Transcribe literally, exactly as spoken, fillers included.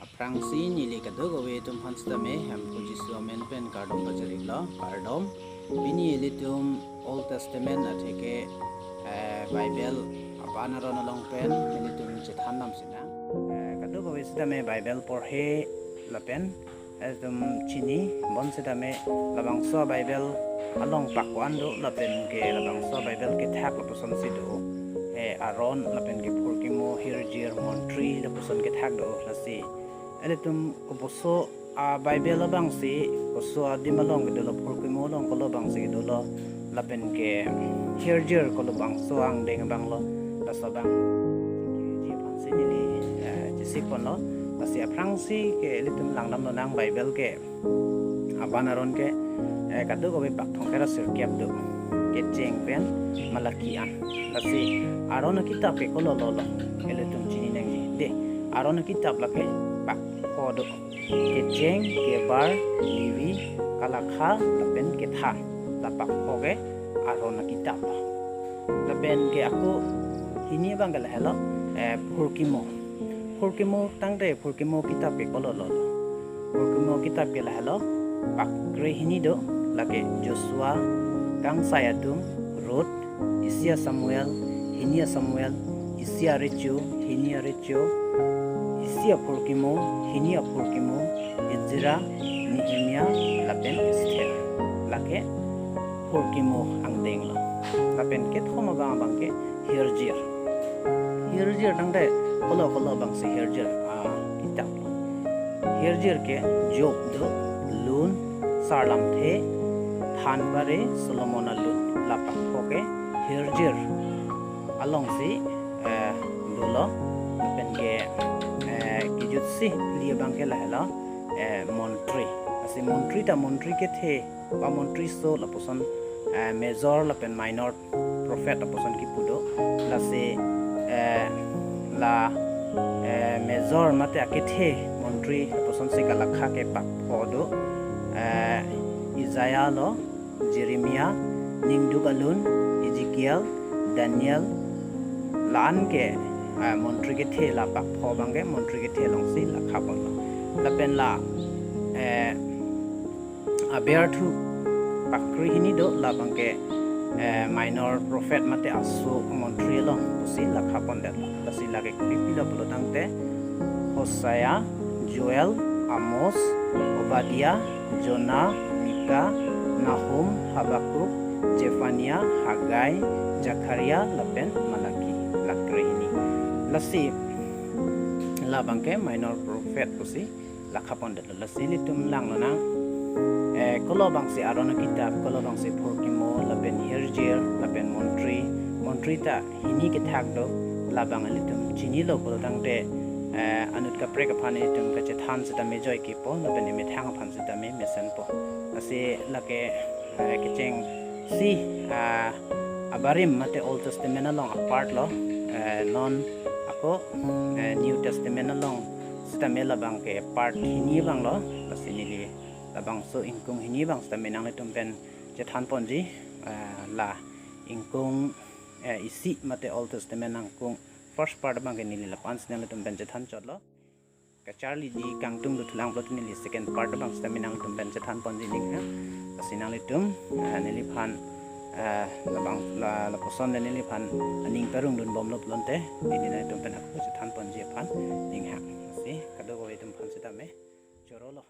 Aphrangsi neli kadokave atum aphan sitame Hemphu Jisu amen pen kardom pajir-iklo, kardom. Pini ilitum Old Testament atheke, eh, Bible aban aron along pen ilitum chethan dam sinang. Eh, kadokave sitame Bible porhe lapen ilitum chini bom sitame labangso Bible along pak ko-an do lapen ke labangso Bible kethak lapusonsi do. Eh, aron lapen ke phurkimo, hirjir, montri lapuson kethak do lasi. Ilitum koposo a Bible abangsi, koso adim along kedolo, phurkimo along kolo abangsi kedolo, lapen ke hirjir kolo abangso angdeng abang lo, laso abang. Ji aphansi neli, eh, chesik ponlo, lasi aphrangsi ke ilitum langdam lonang Bible ke. Aban aron ke, eh, kadokave pak thomkep ra sirkep do. Kecheng pen Malaki an. Lasi aron akitap ke kolo lo lo. Ilitum chini nangji. De, aron akitap lake pak pho do. Kecheng, kebar, Levi, kalakha, lapen kethan. La pak pho ke aron akitap lo. Lapen ke ako hini abang ke lahelo, eh, phurkimo. Phurkimo tangte phurkimo kitap ke kolo lo lo. Phurkimo kitap ke lahelo, pak krehini do, lake Joshua, Kangsai atum, Ruth, isi a Samuel, hini a Samuel, isi a Recho, hini a Recho, isi a phurkimo, hini a phurkimo, Ezra, Nehemia, lapen Esther. Lake phurkimo angdeng lo. Lapen kethom abang abang ke hirjir. Hirjir tangte kolo kolo abangsi hirjir, ah, kitap lo. Hirjir ke Job do, Lun, Sarlamthe, Thanbare, Solomon alun. La pak pho ke hirjir alongsi, eh, dolo. Lapen ke, eh, kejutsi phli abang ke lahelo, eh, montri. Lasi montri ta montri kethe, ba montri so lapuson, eh, major lapen minor prophet lapuson kipu do. Lasi, eh, la, eh, major mate akethe montri lapusonsi kalakha ke pak pho do. Eh, Isaiah lo, Jeremia, Ningduk alun, Ezekiel, Daniel, la-an ke, eh, montri kethe, la pak pho abang ke montri kethe alongsi lakha ponlo. Lapen la, eh, aber thu pak krehini do, labang ke, eh, minor prophet mate aso montri along pusi lakha pondetlo. Lasi lake kopi pi lo pulo tangte Hosea, Joel, Amos, Obadiah, Jonah, Mika, Nahum, Habakuk, Zephania, Haggai, Zakaria, lapen Malaki, la krehini. Lasi labang ke minor prophet pusi lakha pondetlo. Lasi ilitum lang lonang, eh, kolo abangsi aron akitap, kolo abangsi phurkimo, lapen hirjir, lapen montri, montri ta hini kethak do, labang ilitum chinilo pulo tangte, eh, anut kaprek aphan ilitum kachethan sitame joike po, lapen emethang aphan sitame mesenpo. Lasi lake, eh, kechengsi, ah, abarim mate Old Testament along apart lo, eh, non ako, eh, New Testament along sitame labang ke part hini abang lo, lasi neli labangso ingkung hini abang sitame nanglitum pen chethan ponji, eh, la ingkung, eh, isi mate Old Testament ingkung first part abang ke neli lapu-ansi nanglitum pen chethan chotlo. Kacharliji kangtung dothulang pulote neli second part abang sitame nanglitum pen chethan ponji ninghang. Lasi nanglitum, eh, neliphan, eh, labang la, lapuson le neliphan aning parong dunbomlo pulote, neli nanglitum pen ako chethan ponji aphan ninghang. Lasi kadokave atum aphan sitame chorolo.